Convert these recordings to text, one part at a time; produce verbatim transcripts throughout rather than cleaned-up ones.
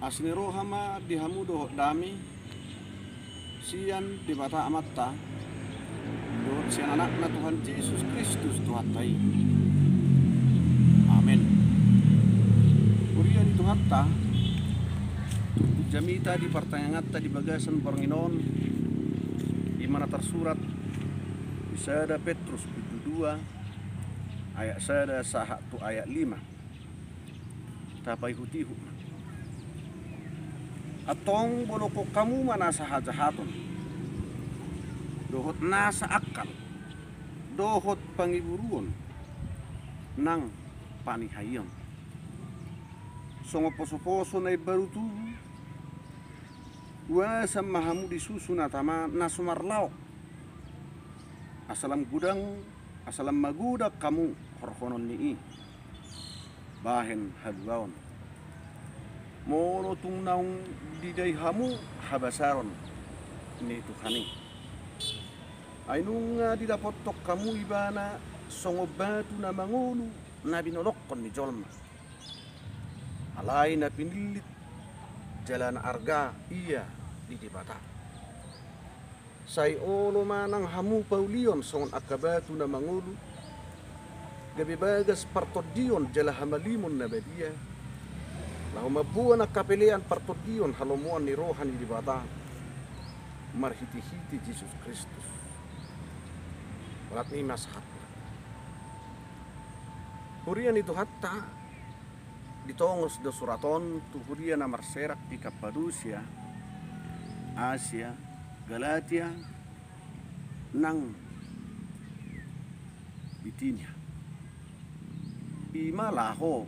Asi ni roha ma di hamu dohot dame sian Debata Amanta dohot sian Anakna Tuhan Jesus Kristus Tuhanta i. Amen. Huria ni Tuhanta, jamita di partangianganta di bagasan borngin on, i ma na tarsurat di sada Petrus bindu dua ayat sada sahat tu ayat lima. Tapaihutihut ma. Antong bolongkon hamu ma nasa hajahaton, dohot nasa angkal, dohot pangiburuon, nang panihaion. Songon posoposo na imbaru tubu, uasan ma hamu di susu na tama na so marlaok, asa lam godang, asa lam magodang hamu horhonon ni i bahen haluaon, molo tung naung didai hamu habasaron ni Tuhan i. Ai nunga didapothon hamu ibana songon batu na mangolu na binolongkon ni jolma, alai na pinillit jala na arga ia di Debata. Sai olo ma nang hamu paulion songon angka batu na mangolu, gabe bagas partondion jala hamalimon na badia, laho mamboan angka pelean partondion halomoan ni roha ni Debata marhitehite Jesus Kristus. Holan i ma sahatna. Huria ni Tuhanta, ditongos do surat on tu huria na marserak di Kapadosia, Asia, Galatia, nang Bitinia. I ma laho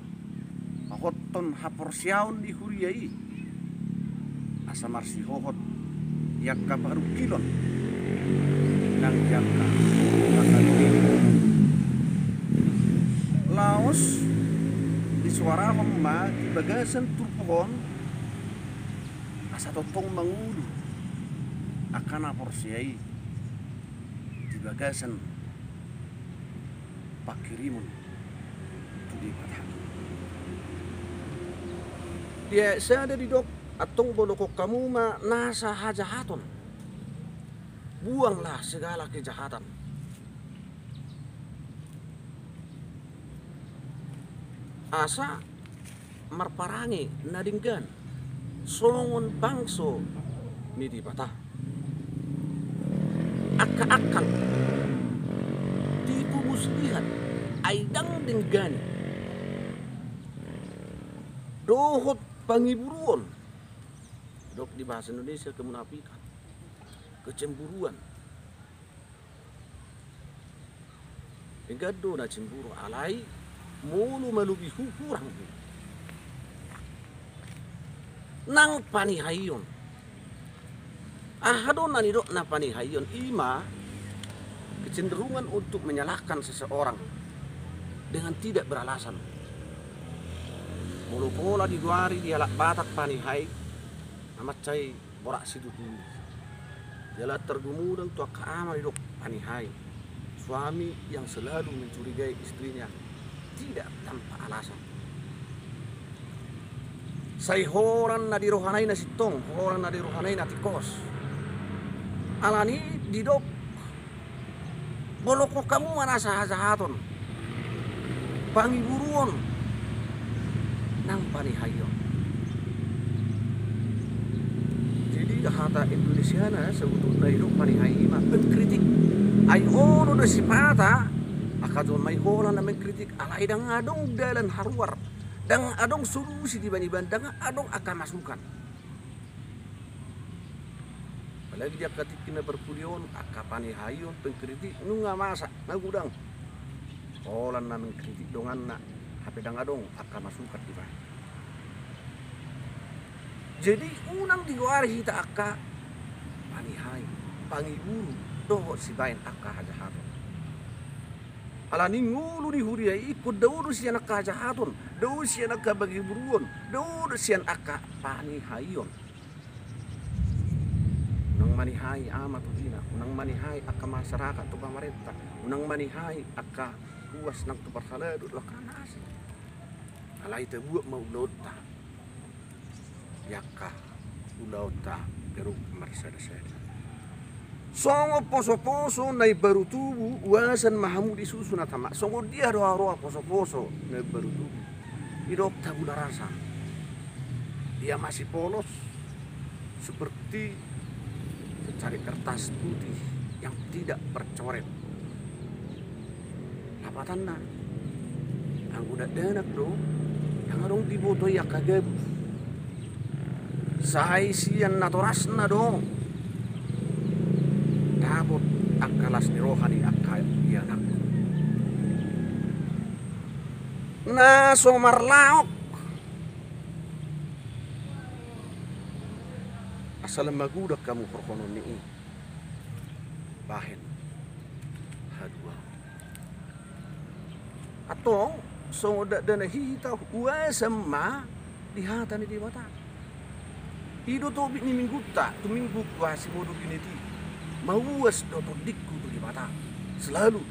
pahothon haporseaon ni huria i, asa marsihohot di angka parungkilon nang di angka parhalupehon. Laos disoarahon ma di bagasan turpuk on, asa tongtong mangolu angka na porsea i di bagasan panghirimon tu Debata. Di ayat sada didok, antong bolongkon hamu ma nasa hajahaton. Buanglah segala kejahatan. Asa marparange na denggan songon bangso ni Debata. Angka angkal, tipu muslihat, ai ndang denggan i, dohot pangiburuon, didok di bahasa Indonesia kemunafikan, kecemburuan. Denggan do na cemburu, alai molo malobi hurang do. Nang panihaion. Aha do na nidok na panihaion? I ma kecenderungan untuk menyalahkan seseorang dengan tidak beralasan. Molo pola digoari di halak Batak panihai, na mansai borat situtu. Jala targumodang tu angka ama didok panihai. Suami yang selalu mencurigai istrinya tidak tanpa alasan. Sai holan na di rohana i na sintong, holan na di rohana i na tingkos. Alani i didok, bolongkon hamu ma nasa hajahaton, pangiburuon, nang panihaion. Jadi hata Indonesiana sebetulna didok panihai i ma pengkritik. Ai olo do sipata angka jolma i holan na mengkritik, alai ndang adong dalan haruar, ndang adong solusi di bani, ndang adong angka masukan. Apalagi di angka tingki na parpudi on, angka panihaion, pengkritik, nunga masa, na godang. Holan na mengkritik donganna, hape ndang adong angka masukan dibahen. Jadi unang digoari hita angka panihai, pangiburu, dohot sibahen angka hajahaton. Alani ngolu ni huria i ingkon dao do sian angka hajahaton, dao sian angka pangiburuon, dao do sian angka panihaion. Unang manihai ama tu ina, unang manihai angka masyarakat tu pamarenta, unang manihai angka ruas nang tu parhalado dohot angka na asing. Alai tabuat ma ulaonta. di angka ulaonta ganup marsadasada. Songon posoposo na imbaru tubu, uasan ma hamu di susu na tama. Songon dia do haroa posoposo na imbaru tubu? Didok tabula rasa. Dia masih polos seperti secarik kertas putih yang tidak bercoret. Lapatanna, anggo dakdanak do, ndang adong diboto i angka gabus. Sai sian natorasna do dapot angka las ni roha ni angka ianakhon. Na so marlaok, asal magodang hamu horhonon ni i. Bahen haduan. Antong songon dakdanak i hita, uasan ma di hata ni Debata. I do topik ni minggunta, tu minggu huasi modul i nai. Mauas do tondingku tu Debata selalu.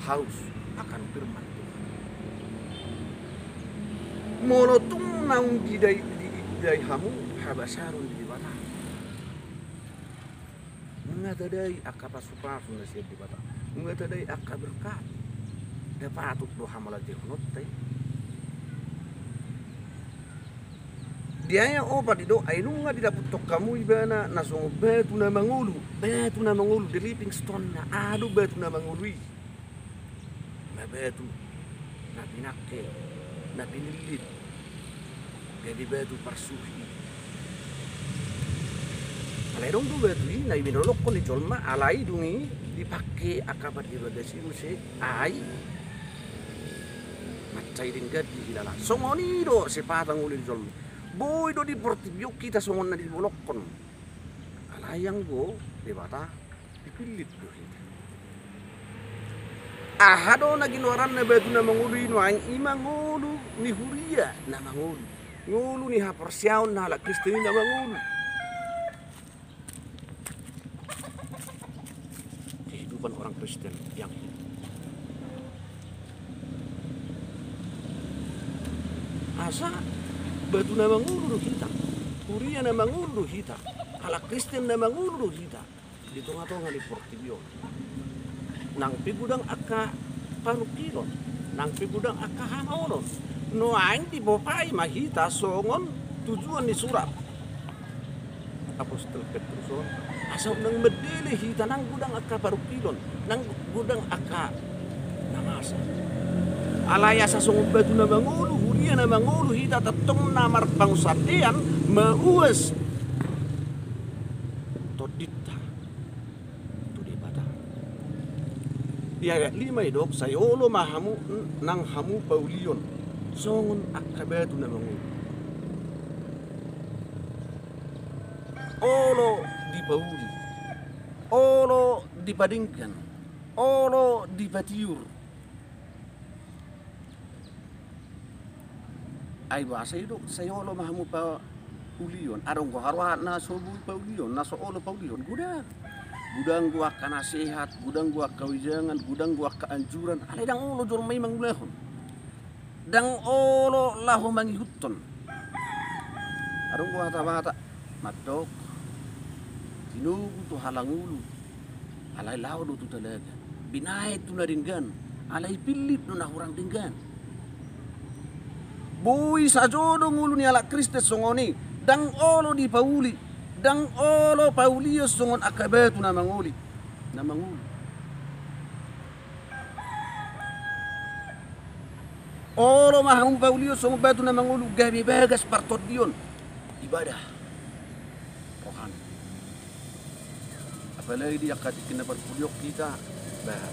Haus akan firman Tuhan. Molo tung naung didai, di, didai hamu habasaron ni Debata, nunga tadai angka pasupasu na sian Debata, nunga tadai angka berkat. Nda patut do hamalajehononta i. Di ayat opat didok, ai nunga didapothon hamu ibana na songon batu na mangolu. Batu na mangolu, the living stone, na aha do batu na mangolu i? Na batu na pinangke, na pinillit, gabe batu parsuhi. Alai adong do batu i na binolongkon ni jolma, alai dung i dipangke angka pardibagas i muse, ai mansai denggan dihilala. Songon i do sipata ngolu ni jolma. Boi do di portibi on hita songon na dibolongkon, alai anggo Debata dipillit do hita. Aha do na ginoaranna batu na mangolu i nuaeng? I ma ngolu ni huria na mangolu, ngolu ni haporseaon na halak Kristen i na mangolu. Kehidupan orang Kristen yang hidup. Asa batu na mangolu do hita, huria na mangolu do hita, halak Kristen na mangolu do hita di tongatonga ni portibi on. Nang pe godang angka parungkilon, nang pe godang angka hamaolon, nuaeng dipopai ma hita songon tujuan ni surat apostel Petrus on, asa unang mandele hita nang godang angka parungkilon, nang godang angka na masa. Alai asa songon batu na mangolu, huria na mangolu hita, tongtong na marpangunsandean, mauas tondinta tu Debata. Di ayat lima didok, sai olo ma hamu, nang hamu paulion songon angka batu na mangolu. Olo dipauli, olo dipadenggan, olo dipatiur. Ai boasa didok sai olo ma hamu paulion? Adong do haroa na so boi paulion, na so olo paulion? Godang. Godang do angka nasehat, godang do angka wejangan, godang do angka anjuran, alai ndang olo jolma i mangulahon. Ndang olo laho mangihuthon. Adong do hata Batak mandok, tinogu tu halangulu, alai laho do tu talaga. Binahen tu na denggan, alai pillit do na hurang denggan. Boi sajo do ngolu ni halak Kristen songon i, ndang olo dipauli, ndang olo paulion songon angka batu na mangoli, na mangolu. Olo ma hamu paulion songon batu na mangolu, gabe bagas partondion ibadah rohani. Apalagi di angka tingki na parpudi on hita, bah,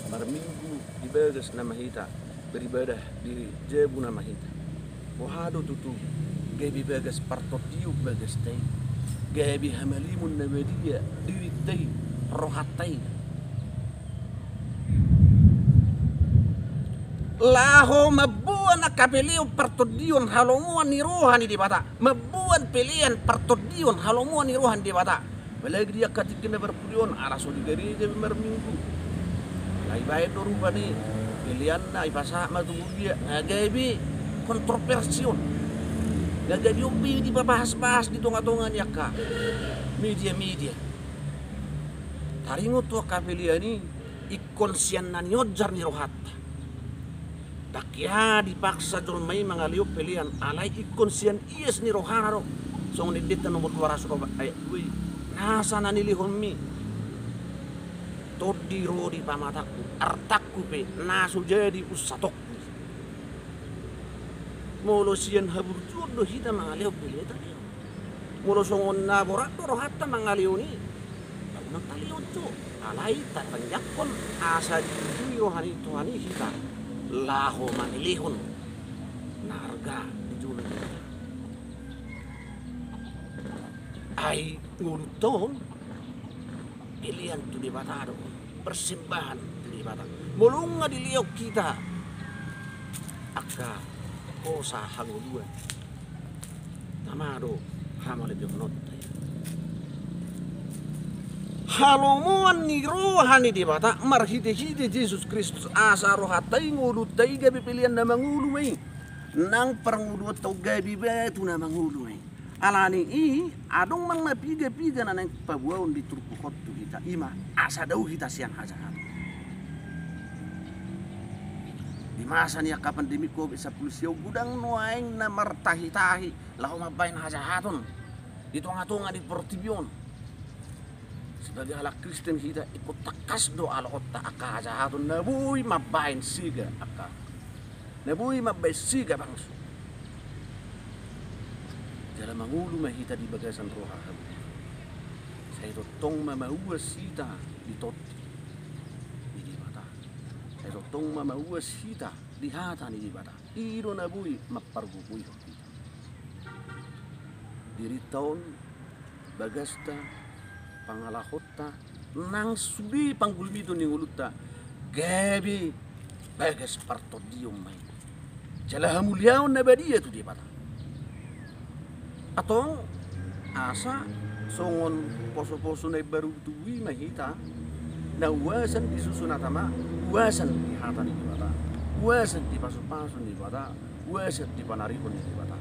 marminggu di bagas nama hita, beribadah di jabu nama hita. Boha do tutu gabe bagas partondion bagasta i, gabe hamalimon na badia dirinta i, rohanta i, laho mamboan angka peleon partondion halomoan ni roha ni Debata, mamboan pelean partondion halomoan ni roha ni Debata. Apalagi di angka tingki na parpudi on, ala so di gareja be marminggu. Alai baen do rupani peleanna, ipasahat ma tu huria, nga gabe kontroversi on. Gabe on pe dibahas-bahas di tonga-tonga ni angka media-media. Taringot tu angka pelean i, ingkon sian na nionjar ni rohanta. Ndang hea dipaksa jolma i mangalehon pelean, alai ingkon sian ias ni rohana do. Songon endenta nomor dua ratus opat ayat dua i. Nasa na nilehonmi tondi ro di pamatangku, artangku pe na so jadi unsatongku. Molo sian haburjuon do hita mangalehon pelean, talehon. Molo songon na borat do rohanta mangalehon i, unang talehon jo. Alai tatangiangkon asa diujui roha ni Tuhan i hita laho mangalehon na arga di jolo ni Tuhan. Ai ngolunta on pelean tu Debata do, persembahan tu Debata. Molo nunga dilehon hita angka hosa hangoluan, tama do hamalehononta i. Halomoan ni roha ni Debata marhite-hite Jesus Kristus, asa rohanta i, ngolunta i gabe pelean na mangolu ma i. Nang parngoluanta on gabe batu na mangolu ma i. Alani i, adong manang na piga-piga na naeng paboaon di turpuk on tu hita, i ma asa dao hita sian hajahaton. Di masa ni angka pandemi covid sampulu sia on, godang nuaeng na martahi-tahi laho mambahen hajahaton di tonga-tonga ni portibi on. Sebagai halak Kristen hita, ingkon tangkas do aloonta angka hajahaton na boi mambahen sega angka, na boi mambahen sega bangso. Jala mangolu ma hita di bagasan roha hamu. Sai tongtong ma mauas hita di tondi ni Debata. Sai tongtong ma mauas hita di hata ni Debata. I do na boi mampargogoihon hita. Dirinta on, bagasta, pangalahonta, nang sude panggulmiton ni ngolunta, gabe bagas partondion ma i. Jala hamuliaon na badia tu Debata. Antong, asa songon poso-poso na imbaru tubu i ma hita, na uasan di susu na tama, uasan di hata ni Debata, uasan di pasu-pasu ni Debata, uasan di panarihon ni Debata.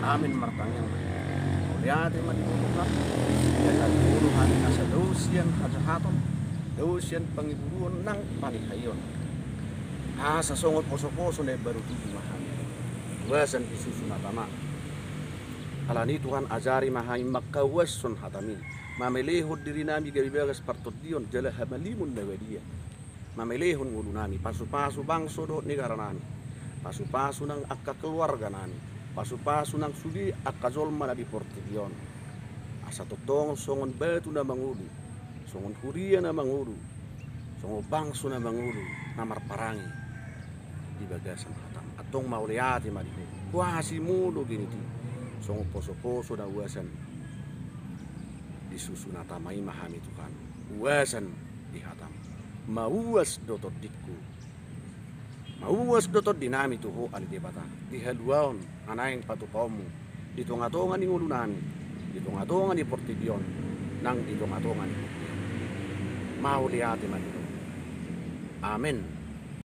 Amin. Martangiang ma hita. Mauliate ma di Ho Tuhan, jala tangihon hami asa dao sian hajahaton, dao sian pangiburuon nang panihaion. Asa songon poso-poso na imbaru tubu ma hami, uasan di susu na tama. Alani i Tuhan, ajari ma hami mangkauashon hataMi, mamelehon dirinami gabe bagas partondion jala hamalimon na badia. Mamelehon ngolunami, pasu-pasu bangso dohot negaranami, pasu-pasu nang angka keluarganami, pasu-pasu nang sude angka jolma na di portibi on. Asa tongtong songon batu na mangolu, songon huria na mangolu, songon bangso na mangolu, na marparange di bagasan hataM. Antong mauliate ma di Ho. Kuasi molo geni di songon poso-poso na uasan di susu na tama i ma hami Tuhan, uasan di hataM. Mauas do tondingku, mauas do tondinami tu Ho ale Debata, di haluaon na naeng patupaonMu di tonga-tonga ni ngolunami, di tonga-tonga ni portibi on, nang di tonga-tonga ni portibi on. Mauliate ma di Ho. Amen.